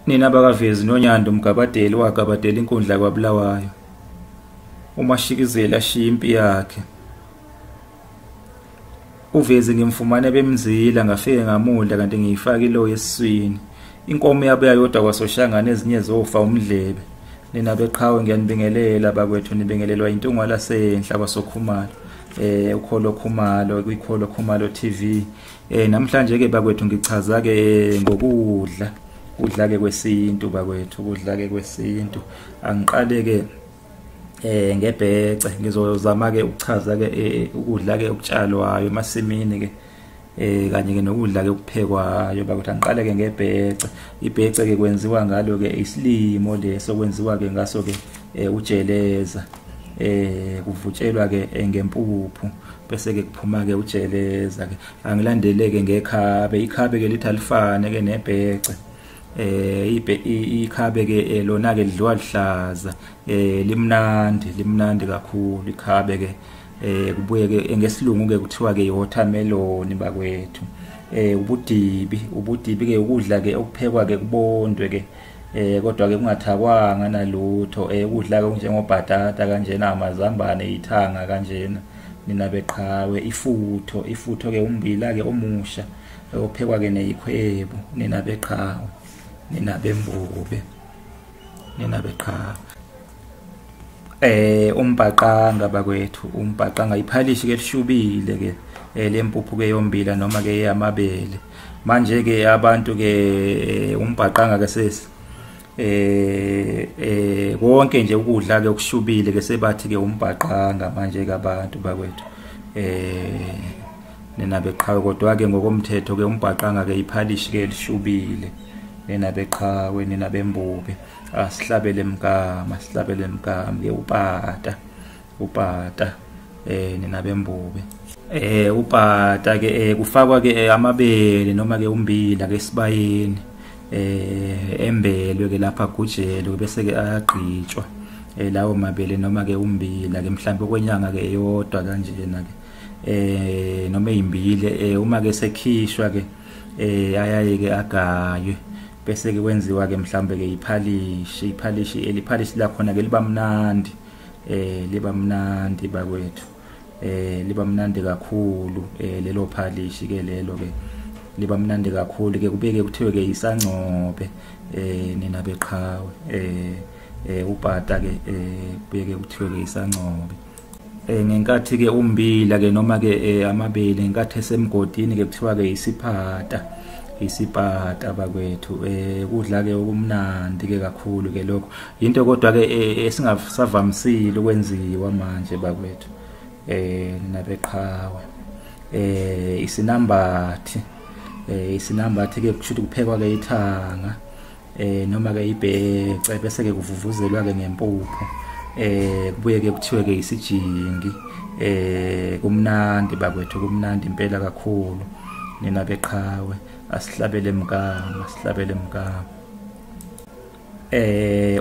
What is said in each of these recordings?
Nina bakaVezi noNyanda uMgabadeli wagabadela inkundla kwaBulawayo. UMashikizeli ashiya impi yakhe. UVezi ngimfumane bemzila ngafike ngamudla kanti ngiyifaka iloyo esiswini. Inkomo yabuya yodwa kwaSoshangane ezinye zofa umdlebe. Nina beqhawe ngiyanibingelela bakwethu, nibingelelwa intungwa lasenhla kwaSokhumalo. Ukholo Khumalo kwikholo Khumalo TV. Namhlanje ke bakwethu ngichaza ke ngokudla. Kudla ke kwesintu bakwethu, kudla ke kwesintu. Angiqale ke ngebhece, ngizozama ke ukuchaza ke ukudla ke okutshalwayo emasimini ke kanye ke nokudla ke okuphekwayo bakwethu. Angiqale ke ngebhece. Ibhece ke kwenziwa ngalo ke isilimo leso, kwenziwa ke ngaso ke ujeleza. Kuvutshelwa ke ngempuphu bese ke kuphuma ke ujeleza ke. Angilandeleke ngekhabe. Ikhabe ke lithi alifane ke nebhece. Ikhabe ke lona ke lidliwa lihlaza, limnandi, limnandi kakhulu ikhabe ke. Kubuye ke ngesilungu ke kuthiwa ke watermelon bakwethu. Ubudibi, ubudibi ke ukudla ke okuphekwa ke kubondwe ke, kodwa ke kungathakwanga nalutho. Ukudla ke kunjengobhatata kanjena, amazambane, ithanga kanjena nina beqhawe. Ifutho, ifutho ke umbila ke omusha ophekwa ke neyikhwebu nina beqhawe, nina bembube, nina beqhawe. Umbhaqanga bakwethu, umbhaqanga iphalishi ke lishubile ke lempuphu ke yombila noma ke yamabele. Manje ke abantu ke umbhaqanga ke sesi konke nje ukudla ke okushubile ke sebathi ke umbhaqanga manje ke abantu bakwethu, nina beqhawe. Kodwa ke ngokomthetho ke umbhaqanga ke iphalishi ke lishubile nina beqhawe, nina bembube. Asihlabele mgama, asihlabele mgama ke upata, upata nina bembube. Upata ke kufakwa ke amabele noma ke umbila ke esibayeni, embelwe ke lapha gujelwe bese ke ayagqitshwa lawo mabele noma ke umbila ke mhlawumbe kwenyanga ke eyodwa kanjena ke, noma ezimbili. Uma ke sekhishwa ke ayaye ke agaywe bese ke kwenziwa ke mhlambe ke iphalishi. Iphalishi eliphalishi lakhona ke liba mnandi, liba mnandi bakwethu, liba mnandi kakhulu lelo phalishi ke lelo ke liba mnandi kakhulu ke. Kubeke kuthiwe ke isangcobe nina beqhawe. Upata ke kubeke kuthiwe ke isangcobe. Ngenkathi ke umbila ke noma ke amabele ngenkathi esemgodini ke kuthiwa ke isipata, isipata bakwethu. Kudla ke okumnandi ke kakhulu ke lokho, into kodwa ke esingasavamisile ukwenziwa manje bakwethu, nina beqhawe. Isinambathi, isinambathi ke kusho ukuthi kuphekwa ke ithanga noma ke ibhece bese ke kuvuvuzelwa ke ngempuphu, kubuye ke kuthiwe ke isijingi. Kumnandi bakwethu, kumnandi impela kakhulu nina beqhawe. Asihlabele mgama, asihlabele mgama.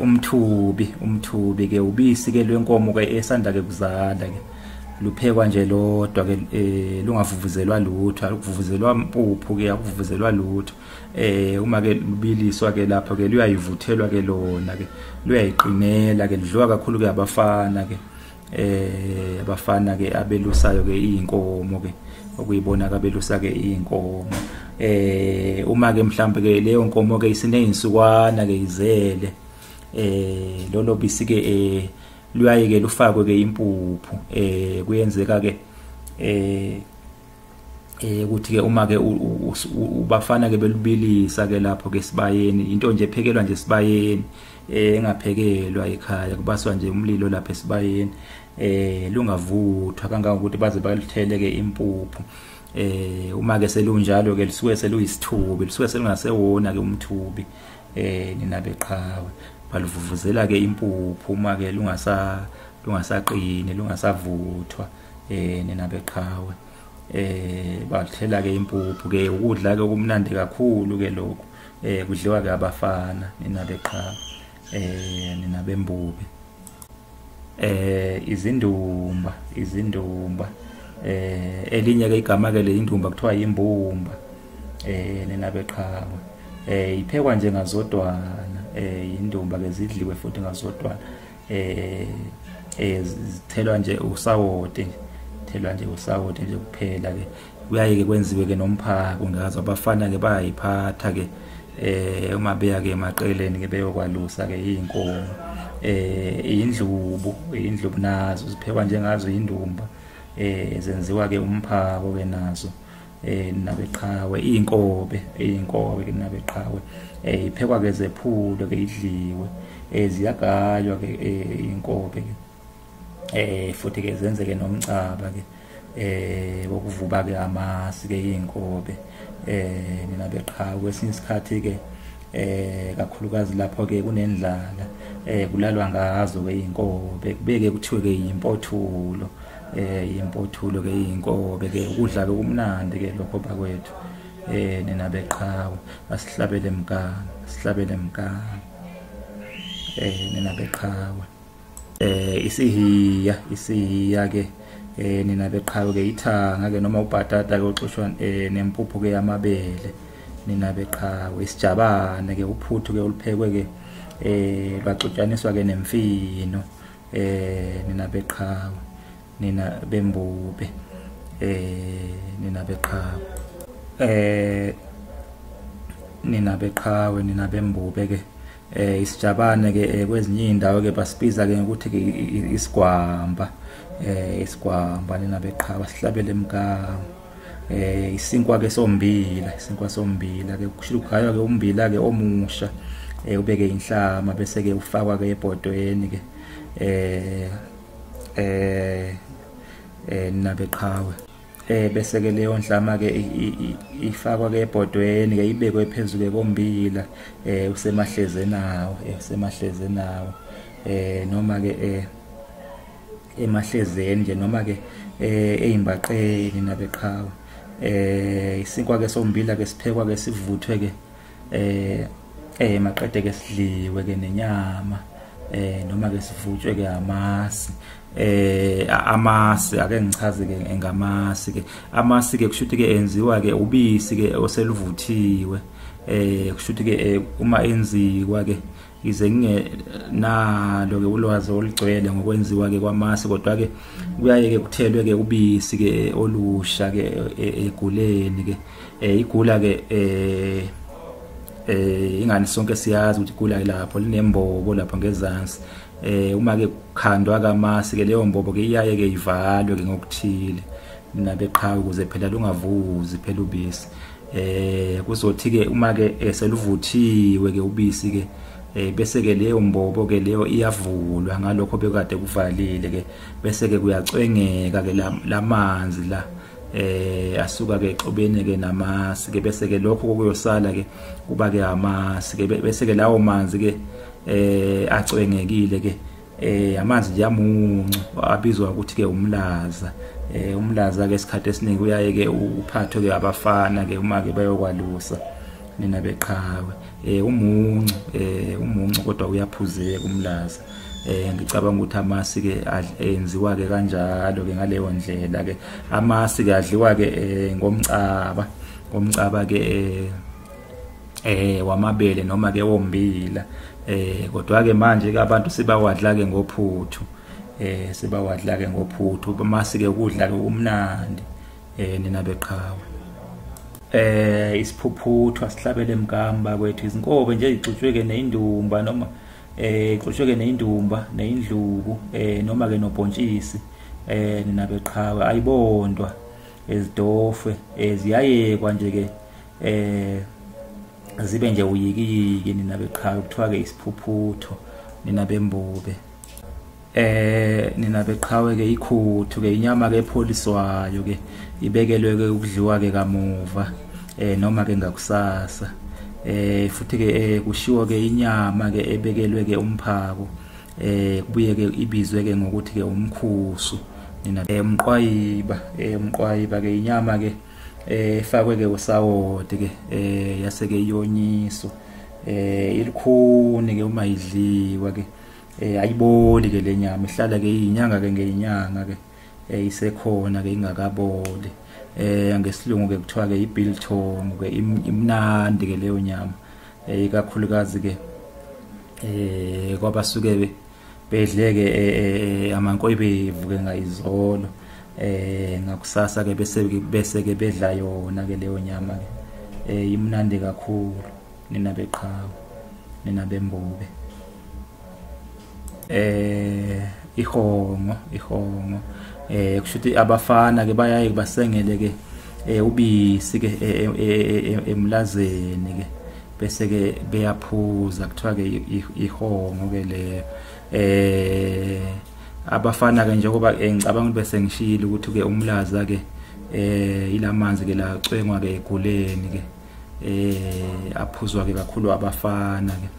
Umthubi, umthubi ke ubisi ke lwenkomo ke esanda ke kuzala ke, luphekwa nje lodwa ke, lungavuvuzelwa lutho, alukuvuvuzelwa mpuphu ke, akuvuvuzelwa lutho. Uma ke lubiliswa ke lapho ke luyayivuthelwa ke lona ke, luyayiqinela ke, lidliwa kakhulu ke abafana ke, abafana ke abelusayo ke inkomo ke, okuyibona kabelusa ke inkomo. Uma ke mhlambe ke leyo nkomo ke isinezinsukwana ke izele, lolo bisi ke luyaye ke lufakwe ke impuphu. Kuyenzeka ke ukuthi ke uma ke ubafana ke belubilisa ke lapho ke sibayeni, into nje ephekelwa nje sibayeni, engaphekelwa ekhaya, kubaswa nje umlilo lapha esibayeni, lungavuthwa kangangokuthi baze baluthele ke impuphu. Uma ke selunjalo ke lisuke seluyisithubi, lisuke selungasewona ke umthubi, nina beqhawe. Baluvuvuzela ke impuphu uma ke lungasaqini, lungasavuthwa, nina beqhawe. Bathela ke impuphu ke, ukudla ke okumnandi kakhulu ke lokho, kudliwa ke abafana nina beqhawe, nina bembube. Izindumba, izindumba, elinye ke igama ke le indumba kuthiwa yimbumba, nina beqhawe. Iphekwa nje ngazodwana, indumba ke zidliwe futhi ngazodwana, zithelwa nje usawoti, thelwa nje usawoti nje kuphela ke. Kuyaye ke kwenziwe ke nomphako ngazo, abafana ke bayayiphatha ke uma beya ke emaqeleni ke beyokwalusa ke inkomo. Indlubu nazo ziphekwa njengazo indumba, zenziwa ke umphako ke nazo nabeqhawe. Inkobe ke nabeqhawe iphekwa ke zephulwe ke idliwe, ziyagaywa ke inkobe ke, futhi ke zenzeke nomcaba ke wokuvuba ke amasi ke inkobe ninabeqhawe. Kwesinye isikhathi ke kakhulukazi lapho ke kunendlala kulalwa ngazo ke inkobe, kubeke kuthiwe ke impothulo, impothulo ke inkobe ke, ukudla ke kumnandi ke lokho bakwethu ninabeqhawe. Asihlabele mgama, sihlabele mgama ninabeqhawe. Isihiya ke ninabeqhawe ke, ithanga ke noma ubhatata ke oxushwa nempuphu ke yamabele ninabeqhawe. Isijabane ke, uphuthu ke oluphekwe ke lwaxutshaniswa ke nemfino ninabeqhawe, nina bembube ninabeqhawe, ninabeqhawe, nina bembube ke. Isijabane ke kwezinye indawo ke basibiza ke ngokuthi ke isigwamba, isigwamba ninabeqhawe. Sihlabele mgama. Isinkwa ke sombila, isinkwa sombila ke kushilugaywa ke umbila ke omusha, ubeke inhlama bese ke ufakwa ke ebhodweni ke ninabeqhawe. Bese ke leyo nhlama ke ifakwa ke ebhodweni ke, ibekwe phezulu kombila usemahleze nawo, usemahleze nawo noma ke emahlezeni nje, noma ke ezimbaqeni nabeqhawe. Isinkwa ke sombila ke siphekwa ke sivuthwe ke maqede ke sidliwe ke nenyama, noma ke sivutshwe ke amasi. Amasi ake ngichaze ke ngamasi ke. Amasi ke kushuthi ke enziwa ke ubisi ke oseluvuthiwe, kushuthi ke uma enziwa ke ize ngingenalo ke ulwazi olugcwele ngokwenziwa ke kwamasi, kodwa ke kuyaye ke kuthelwe ke ubisi ke olusha ke eguleni ke. Igula ke ingani sonke siyazi ukuthi igula lapho linembobo lapho ngezansi. Uma ke kukhandwa kamasi ke leyo mbobo ke iyaye ke ivalwe ke ngokuthile nabeqhawe ukuze phela lungavuzi phela ubisi. Kuzothi ke uma ke seluvuthiwe ke ubisi ke bese ke leyo mbobo ke leyo iyavulwa ngalokho bekade kuvalile ke, bese ke kuyacwengeka ke lamanzi la asuka ke exobene ke namasi ke, bese ke lokho kokuyosala ke kuba ke amasi ke, bese ke lawo manzi ke acwengekile ke, amanzi nje amuncu abizwa ukuthi ke umlaza. Umlaza ke isikhathi esiningi uyaye ke uphathwe ke abafana ke uma ke bayokwalusa nina beqhawe. Umuncu, umuncu kodwa uyaphuzeka umlaza. Ngicabanga ukuthi amasi ke enziwa ke kanjalo ke ngaleyo ndlela ke. Amasi ke adliwa ke ngomcaba, ngomcaba ke wamabele noma ke wombila. Kodwa ke manje ke abantu sebawadla ke ngophuthu, sebawadla ke ngophuthu. Amasi ke ukudla ke kumnandi nina beqhawe. Isiphuphuthu asihlabele mgamba kwethu, izinkobe nje ixutshwe ke neindumba, noma ixutshwe ke neindumba neindlubu, noma ke nobhontshisi nina beqhawe. Ayibondwa ezidofwe, ziyayekwa nje ke zibe nje uyikiyiki nina beqhawe, kuthiwa ke isiphuphutho nina bembube. Nina beqhawe ke ikhuthu ke, inyama ke epholiswayo ke ibekelwe ke ukudliwa ke kamuva noma ke ngakusasa. Futhi ke kushiwo ke inyama ke ebekelwe ke umphako, kubuye ke ibizwe ke ngokuthi ke umkhusu nina. Umqwayiba, umqwayiba ke inyama ke efakwe ke usawoti ke, yase ke iyonyiswa, ilikhuni ke uma idliwa ke, ayiboli ke lenyama, ihlala ke inyanga ke ngenyanga ke isekhona ke ingakaboli. Ngesilungu ke kuthiwa ke ibiltong ke, imnandi ke leyo nyama Ikakhulukazi ke kwabasuke bedleke amankoyibevu ke ngayizolo, ngakusasa ke bese ke bedla yona ke leyo nyama ke. Imnandi kakhulu nina beqhawe, nina bembube. Ihongo kusho ukuthi abafana ke bayaye basengele ke ubisi ke emlazeni ke, bese ke beyaphuza, kuthiwa ke ihongo ke leyo. Abafana ke njengoba ngicabanga ukuthi bese ngishilo ukuthi ke umlaza ke ilamanzi ke la cwengwa ke eguleni ke, aphuzwa ke kakhulu abafana ke.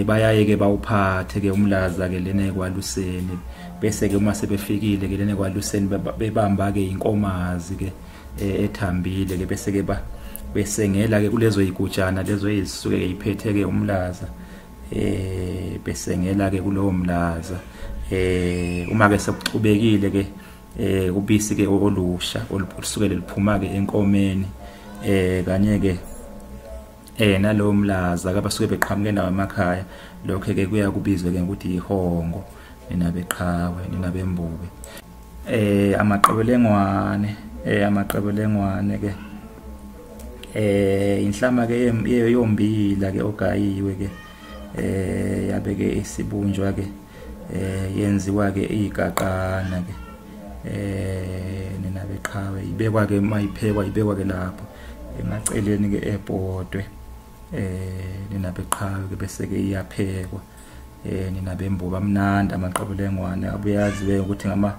Bayaye ke bawuphathe ke umlaza ke lena ekwaluseni, bese ke uma sebefikile ke lena ekwaluseni bebamba ke inkomazi ke ethambile ke, bese ke besengela ke kulezo igujana lezo ezisuke ke iphethe ke umlaza, besengela ke kulowo mlaza. Uma ke sekuxubekile ke ubisi ke olusha olusuke liphuma ke enkomeni, kanye ke nalowo mlaza abasuke beqhamuke nawo emakhaya, lokho ke kuya kubizwe ke ukuthi ihongo, nina beqhawe, nina bembube. Amaqebelengwane, amaqebelengwane ke inhlama ke yombila ke ogayiwe ke, yabe ke isibunjwa ke, yenziwa ke igaqana ke, nina beqhawe, ibekwa ke mayiphekwa, ibekwa ke lapho emaceleni ke ebhodwe, nina beqhawe ke, bese ke iyaphekwa, nina bembuba. Amnandi amaqebelengwane, abuyaziwe ukuthi ngama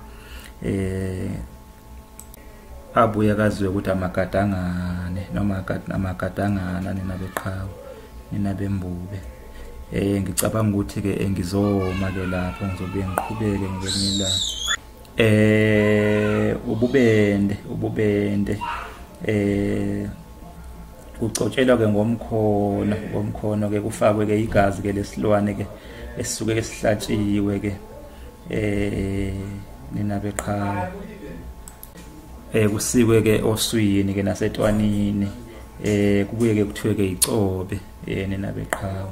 abuye kaziwe ukuthi amagadangane noma amagadangana, nina beqhawe, nina bembube. Ngicabanga ukuthi ke ngizoma ke lapho, ngizobuye ngiqhubeke ngelinye ilanga. Ububende kucotshelwa ke ngomkhono ke, kufakwe ke igazi ke lesilwane ke esisuke ke sihlatshiwe ke, nina beqhawe, kusikwe ke oswini ke nasetwanini, kubuye ke kuthiwe ke icobe, nina beqhawe.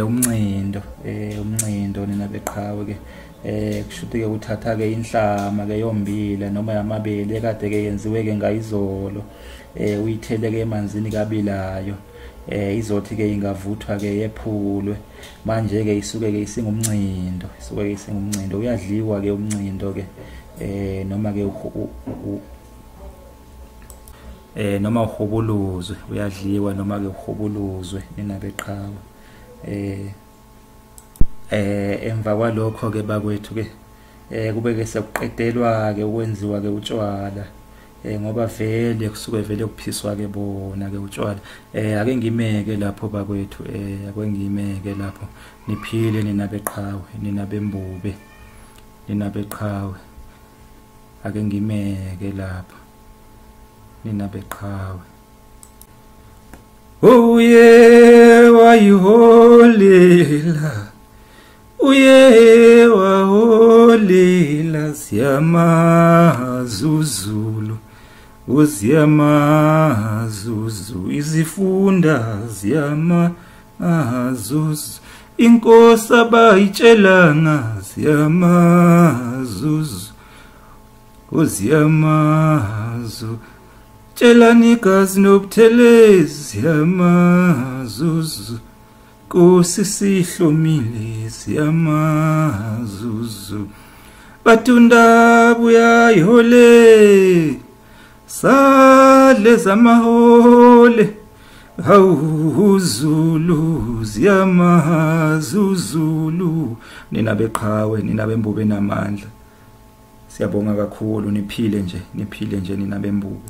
Umncindo, umncindo nina beqhawe ke, kusho ukuthi ke uthatha ke inhlama ke yombila noma yamabele ekade ke yenziwe ke ngayizolo, uyithele ke emanzini kabilayo, izothi ke ingavuthwa ke yephulwe, manje ke isuke ke isingumncindo, isuke ke isingumncindo. Uyadliwa ke umncindo ke, noma ke noma uhubuluzwe, uyadliwa noma ke uhubuluzwe, nina beqhawe. Emva kwalokho ke bakwethu ke, kube ke sekuqedelwa ke ukwenziwa ke utshwala, ngoba vele kusuke vele kuphiswa ke bona ke utshwala. Ake ngimeke lapho bakwethu, ake ngimeke lapho. Niphile nina beqhawe, nina bembube, nina beqhawe. Ake ngimeke lapho, nina beqhawe. Uye wayiholela, uye waholela ziyamazuzulu, uziyamazuzu, izifunda ziyamazuzu, inkosi abayitshelanga ziyamazuzu, uziyamazu, tshelani igazi nobuthelezi ziyamazuzu, Nkosi sihlomile ziyamazuzu, batunda buyayihole, sale zamahole, hawu Zulu ziyamazuzulu, nina beqhawe, nina bembube namandla. Siyabonga kakhulu, niphile nje, niphile nje nina bembube.